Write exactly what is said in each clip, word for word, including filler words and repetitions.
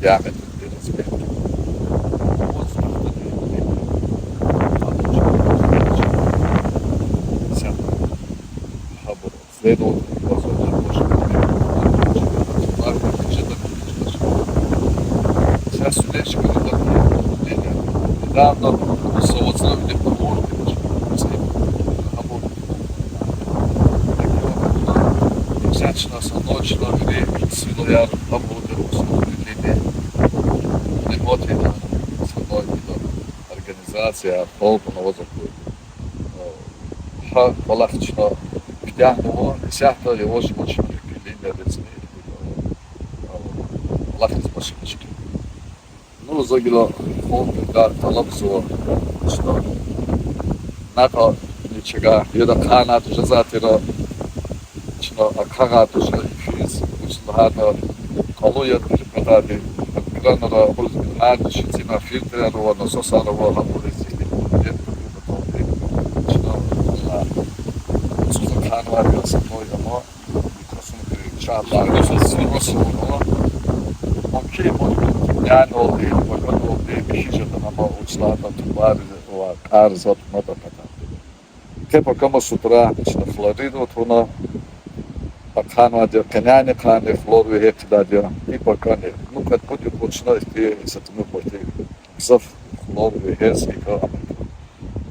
диаметр, размер. Аваз тухтани линия. Гьабур чӀехи линия. Исятда гьабур следовательни базар, гьабур жи линия. Гьабур жи линия. Гьабур жи линия. Сейчас сюда же говорит, недавно создали технологию, гьабур. Чна са ночь на хри силаяр гьабурда усули линия. Лемотина, са ночь организация, халкьна ваза хьуй. Гьа кӀвалах чна куьтягьнава, исятда яваш-яваш чна линия рецни, кӀвалахиз башламишна. Ну, за гила халкьдикай тӀалабзава, чна накьвар чна яд ахъайнайтӀа жезвай тир, чна акагъайтӀа жезвай физ, вуч лагьайтӀа къалу яд патайди, кранра, абуруз гьар чи цина фильтрар ава, насосар ава, гьабуруз яд паталди. Чна, а, цӀуз ахъайнавайди са ночь ама, Касумхуьр, Чарлагъ, Сарасура. Окей, мо няналди, пакадалди, михьи жеда, ама вуч лагьайтӀа трубайрин ва кьар затӀ мад акъатайди. Къе пакама с утра чна хлоридна туна, ахъайнавайди я, къеняйни къанни хлор вегьез хъийидайди я, и пакани. Ну, кьвед-пуд юкъуз чна ихьтин са тӀимил квартир гзаф хлор вегьез икӀ амукьна.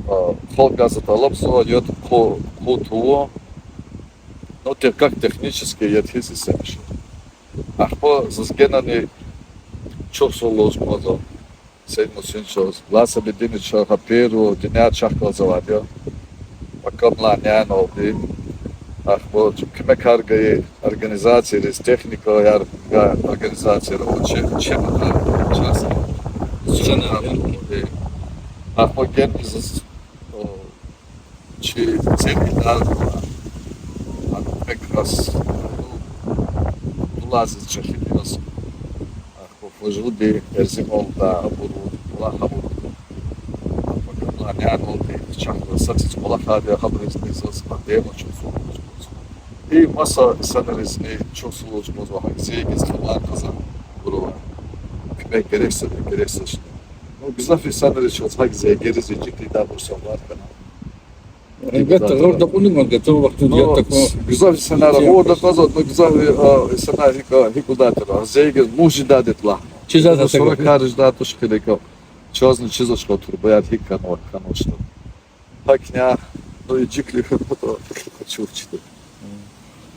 А, халкьдикай за тӀалабзава, яд хъу-, хъун тавун, ну, те-, как технически яд гьиз иса мишин. Ахпа заз генани чухсагъул лугьуз кӀанзава Саид Мусин чаз, Лаци Бедин чаз, гьа первый дуьнья чахъ галаз авайди я. Пакамлай няналди. Ахпа куьмекар гайи организацийриз, техникаяр гайи организацияр, о, че-, чеб, часть. Ахпа генани заз, о, чи церкви дагъ, а, прекрас, ну, Абдулазиз чӀехиди яз, а, ху-, хужлуди Эрзималда абуру, ва абуру. А, пакамлай няналди чахъ галаз сад-садаз кӀвалахайди я, гьабуризни заз, а, дема чухсагъул лугьуз кӀанзава. И маса инсанризни чухсагъул лугьуз кӀанзава, гьа гзаф хабар кьазва абурувай. Куьмек герек са-, герек садачни. Ну, гзаф инсанриз чаз гьа гзаф герек жи чӀехи дагъ буса варкана. Гьелбетда, гъавурда кьуна, гьелбетда, вахтунда, ну, гьелбетда, гзаф инсанар, гъавурда кьазва, ну, гзаф, а, инсанар гьикӀ, гьикӀ лугьудатӀа, зегьмет муж жедайди лагьана. Чиз ада сура кар жедай туш хилика. Чазни чизвач хьи, турбаяр гьикӀ хьанва, хьанвачтӀа. ГьакӀни, ну, и чӀехи хьи, пата чухчида.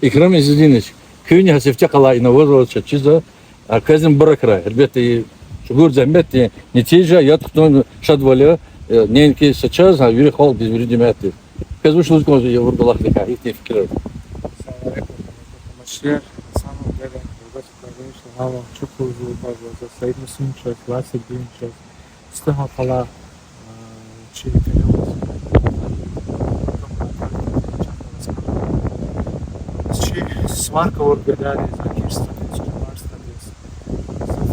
Икрам Иззудинович, куьнни гьа сифте къалай ина ваз-ваз чаз чизва, а, квезни мубаракрай. Гьелбетда, и чӀугур зегьметдин нетижа, яд хтун шадвал я, э, неинки са чаз, а вири халкьдиз, вири жемятдиз. Квез вуч лугьуз кӀанзава и авур кӀвалахдикай, ихьтин фикирар? Салам алейкум, гьуьрметлу тамашачияр. На самом деле, гьелбетда, конечно, гьам чухсагъул лугьуз кӀанзава за Саид Мусин чаз, Лаци Бедин чаз, Стаханкъала, а, чи кӀелеваз, чи сварка авур гелядиз, Акир стхадиз, Умар стхадиз, гзаф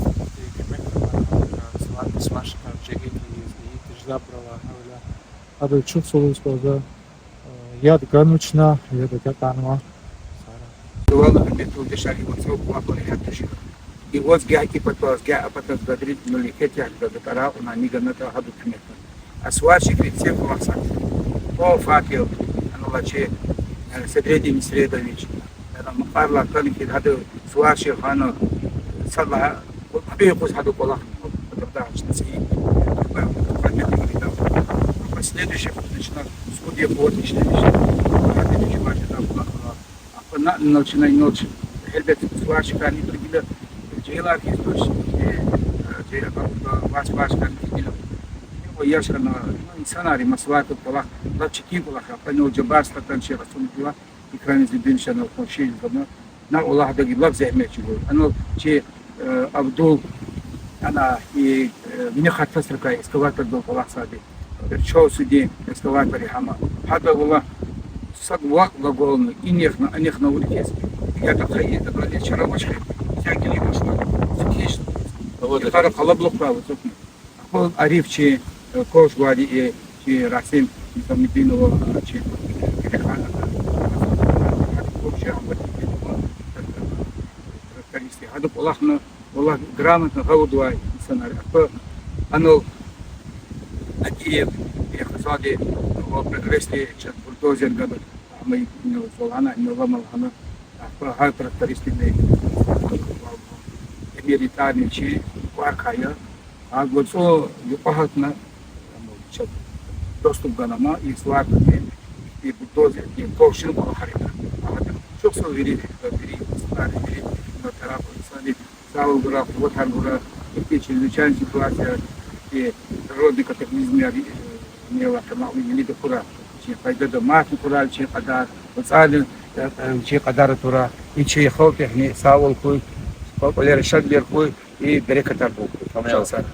куьмек гана, сварка, сварщикар жегьил ийиз, и тежлабурал гьавиляй. Ада чухсагъул лугьуз кӀанзава, а, яд ганва чна, яд агакьарнава. Сара. Дувала, гьуьрметлу дишегьли, вацӀал кӀвалахар гьят тушир. И ваз гьакӀ и патаз, гьа а патаз гадри, ну, ликет ягъ, гада тӀаракьуна, ни ганатӀа гьадан куьмекдин. А сварщикри це кӀвалахзавай. О, факел, ана ала чи, э, Седреддин Седредович, ана Макьарла кӀан хьи, гьада сварщик хьана, сад лагьай, кьве юкъуз гьада кӀвалахна, патардай чна цӀийи, гьуьрметлу дишегьли. Следующий хутӀна чна студия къуват ишлемишна. Гьада чи важида кӀвалахна. Ахпа на, инал чна, инал чна, гьелбетда, сварщикарни тур гила, жегьилар хьиз туш, э, жегьил, э, сварщикарни тур гила. О, яшарна, ну, инсанар я, маса сварщик кӀвалах, лап четин кӀвалах я, ахпа инал Жабар стхади, чи Расул кӀвалах, Икрам Иззудинович, анал къунши жезва, на кӀвалахда гила лап зегьмет чӀугур. Анал чи Абдул, ана и вини хатасрикай экскаватордал кӀвалахзавайди, Черчесдин экскаватор я гьама. Гьада валлагь са ваъ вагонни, инихъни, анихъни авур хьиз, я тахьайтӀа чара авач хьи, зягиле башламишна. Йикъара къалабулух авазва цӀукьна. Ахпа Ариф чи, э, Кошгвади, э, чи Расим Низамудинова, э, чи, э, Гереханада, тракторист я, гьада кӀвалахна, валлагь, грамотно гъавурда авай инсанар. Ахпа анал Адиев, э, хзади, ва Прогрессди чаз бульдозер гана, ама инал залана, инал ламал гьана. Ахпа гьар трактористдини, Эмир Итарни чи кӀваркай я. Гьа гвацӀу юкьва гьатна, чаз доступ гана ама и сваркадин, и бульдозердин, ковшни кӀвалахар ина. Гьа чухсагъул вири, вири инсанри, вири на тараб инсанри, сагъвал гурай, къуватар гурай, ихьтин чрезвычайный ситуация, и природный катаклизмаяр, э, нева тамам вилик акурай, вичин къайдада мартни хьурай вичин кьадар, вацӀарни, э, э, вичин кьадар атурай, и чи халкьдихъни сагъвал хьуй, кӀвалера шадвилер хьуй, и берекатар бул хьуй. Тамашал сад.